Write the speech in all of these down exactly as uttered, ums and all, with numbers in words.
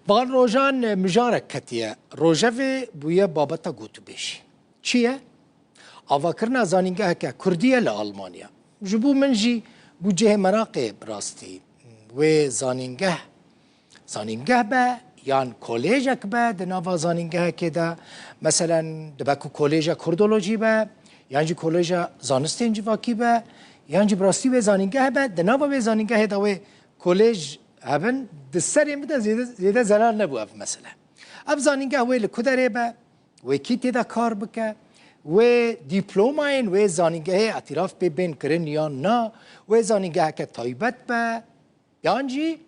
Van rojan mijarek ketiye rojevê, bûye babeta gotûbêjî. Çi ye? Avakirina zanîngeheke kurdî ye li Almanya. Ji bo min jî bû cihê meraqê bi rastî. Wê zanîngeh, zanîngeh be yan kolêjek be di nava zanîngehekê de, meselen, dibe ku kolêja kurdolojî be, yan jî kolêja zanistên civakî be, yan jî bi rastî wê zanîngeh be, di nava wê zanîngehê de wê kolêj hebin, di serê min de zêde, zêde zelal nebû ev mesele. Ev zanîngeh wê li ku derê be, wê kî tê de kar bike, wê dîplomayên wê zanîngehê îtîraf pê bên kirin yan na, wê zanîngeheke taybet be, yan jî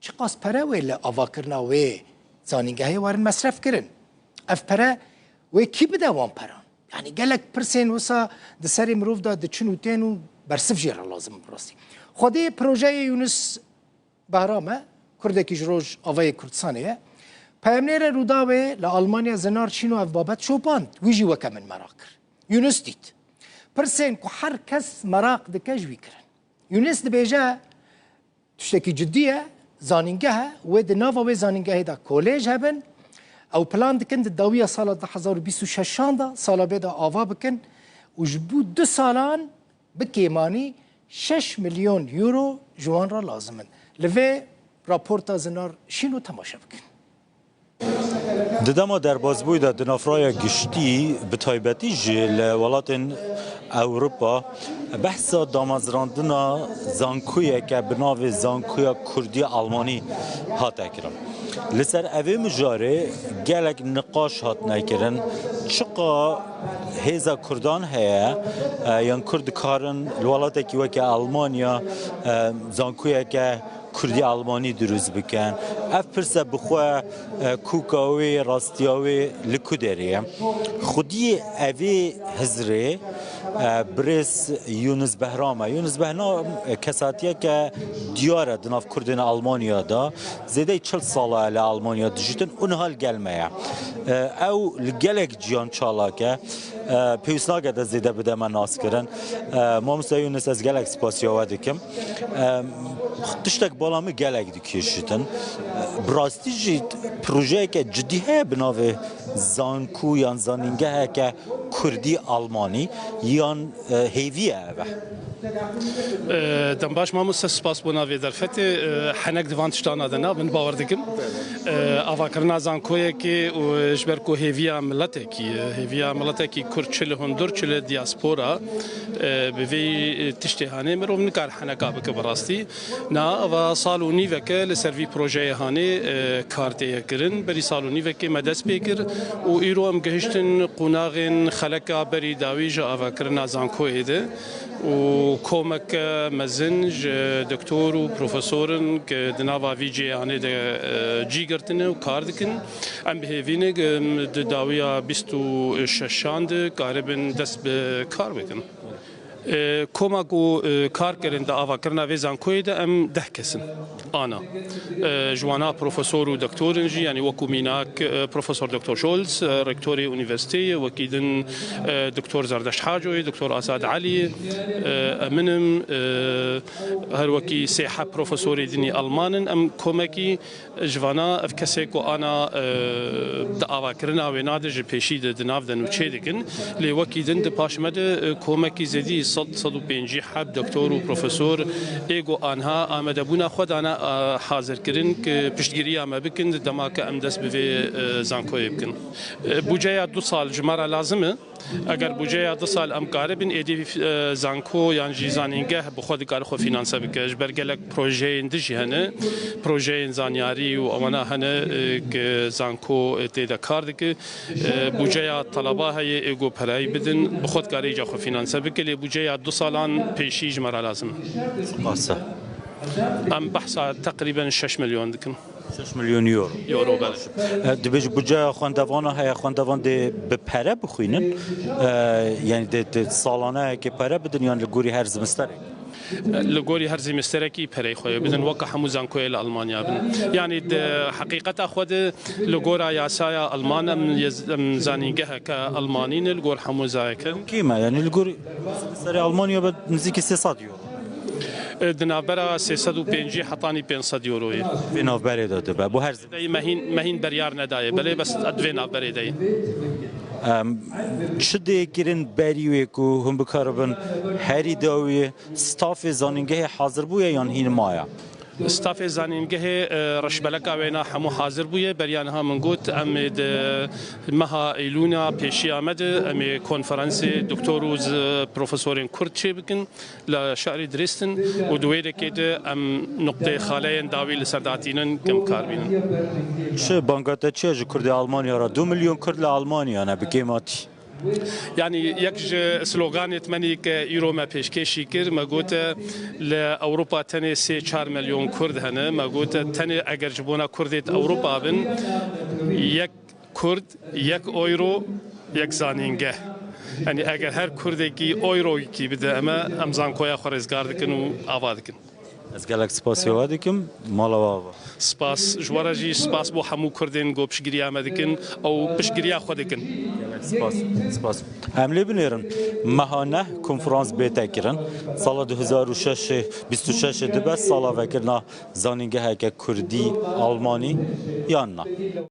çiqas pere wê li avakirina wê zanîngehê werin mesref kirin. Ev pere wê kî bide wan peran? Yanî gelek pirsên wisa di serê mirov de diçin û tên û bersiv jê re lazim in bi rastî. Xwedê projeyê Yunus Behram e, Kurdekî ji Rojavayê Kurdistanê ye. Peyamnêrê Rûdawê li Almanya Zinar Şîno ev babet şopand. Wî jî weke min meraq kir. Yunus dît. Pirsên ku her kes meraq dike ji wî kirin. Yunus dibêje, tiştekî cidî ye, zanîngeh e, wê di nava wê zanîngehê de kolêj hebin. Ew plan dikin di dawiya sala du hezar û bîst û şeşan de, sala bê de ava bikin û ji bo du salan bi kêmanî şeş milyon euro ji wan re lazim in. Li vê raporta Zinar Şîno temaşe bikin. Di dema derbazbûyî de di navxweya giştî, bi taybetî jî li welatên Ewropa, behsa damezrandina zankoyeke bi navê Zankoya Kurdî Almanî hate kirin. Li ser evê mijarê gelek niqaş hatine kirin. Çiqa hêza Kurdan heye, e, yan Kurd dikarin li welatekî weke Almanya, e, zankoyeke Kurdî Almanî dirust bikin? Ev pirse bi xwe, e, kûka wê, rastiya wê li ku derê ye? Xwediyê evê hizrê, e, birêz Yunus Behram e. Yunus Behram, e, kesatiyeke diyar e di nav Kurdên Almanya de. Zêdeyî çil sala ye li Almanya dijîtin û niha li gel me ye. E, ew li gelek ciyan çalak e. E, pêwîst nake te zêde bide me naskirin. E, Mamoste Yunus, ez gelek spasiya we dikim. E, tiştek bala min gelek dikêşitin. E, bi rastî jî projeyeke cidî heye bi navê Zanku yan zanîngeheke Kurdî Almanî yan, e, hêvî ye ev e? E, dem baş mamoste, spas bona vê derfetê. E, henek di van tiştana de nabin, bawer dikim. E, avakirina zankoyekê û ji ber ku hêviya miletekî, e, hêviya miletekî Kurd çi li hundir, çi li diaspora, e, bi vê, e, tiştê hanê mirov nikar heneka bike bi rastî. Na, ava sal û nîveke li ser vî projeyê hanê, e, kar tê ye kirin. Berî sal û nîvekê me dest pê kir û îro em gihiştin qonaxên xeleka berî dawî ji avakirina zankoyê de. û komeke mezin ji doktor û profesorin ku di nava vî cêhanê de, e, cî girtine û kar dikin. Em bi hêvî ne, em di dawiya bîst û şeşan de karibin dest bi kar bikin. E, koma ku, e, kar kirin di avakirina vê zankoyê de em deh kes in. Ana. E, ji wana profesor û doktor in jî, yanî wekû mînak, e, Profesor Doktor Scholz, e, rektorê unîversîteyê, wekî din, e, Doktor Zerdeşt Haco ye, Doktor Azad Elî ye, e, em in im, e, her wekî sê heb profesorê din î Alman in. Em komekî ji vana ev kesê ku ana, e, di avakirina wêna de ji pêşî de di nav de nûçê dikin. Lê wekî din di paş me de, e, komekî zêdî sed, sed û pêncî heb doktor û profesor ê ku anha amadebûna xwe dane, e, hazirkirin ku piştgiriya me bikin di dema ku em dest bi vê, e, zankoyê bikin. E, budceya du sal ji me re lazim e. Eger budceya du sal em karibin, êdî, e, zanko yan jî zanîngeh bi xwe dikare xwe fînanse bike. Ji ber gelek projeyên din jî hene, projeyên zanyarî û ewana hene, e, ku zanko, e, tê de kar dike. E, budceya teleba heye, ê ku pereyî bidin, bi xwe dikare îca xwe fînanse bike, lê budceya du salan pêşî ji me re lazim e. Spas e. Em behsa teqrîben şeş milyon dikin. Şeş milyon euro. Euro, belê. E, dibêjî budceya xwendevana heye, xwendevan dê bi pere bixwînin? E, yanî dê, dê salaneyekê pere bidin yan li gorî her zimisterê? Li gorî her zimisterekî pereyê xwe bidin, weke hemû zankoyê li Almanya bin. Yanî di heqîqeta xwe de li gora yasaya Alman em yez-, em zanîngeheke Almanî ne, li gor hemû zayeke. Kî me? Yanî li gorî zimisterê Almanya be nizîkî sê sed euro. Di navbera sê sed û pêncî hetanî pênc sed euroyê. Vê navberê de dibe. Bo her zimê. Dayê me hîn, me hîn beryar nedaye. Belê bes di vê navberê de ye. Em, çi dê kirin berî wê ku hûn bikaribin herî dawiyê stafê zanîngehê hazir bûye yan hîn maye? Stafê zanîngehê, e, reşbeleka wêna hemû hazir bûye. Beriya niha min got, em ê di meha Eylûna pêşiya me de, em ê konferansê doktor û z-, profesorên Kurd çêbikin li şarê Dresden û di wê dekê de em nuqteyê xaleyên dawî li ser datînin, kem kar bînin. Çi banga te çi ye ji Kurdê Almanya re? Du milyon Kurd li Almanya ne bi kêmatî. Yanî yek ji sloganê me nî ke îro me pêşkêşî kir, me gote li Ewropa tenê sê çar milyon Kurd hene. Me gote tenê eger ji bona Kurdê di Ewropa bin, yek Kurd, yek euro, yek zanîngeh. Yanî eger her Kurdekî euroyekî bide eme, em zankoya xwe rêzgar dikin û ava dikin. Ez gelek spasî we dikim, mala we ava. Spas ji we re jî, spas bo hemû Kurdên ku piştgiriya me dikin, ew piştgiriya xwe dikin. Gelek spas, spas. Em lê binêrin, meha neh konferans bête kirin. Sala du hezar û şeş, bîst û şeş dibe sala vekirina zanîngeheke Kurdî Almanî yan na?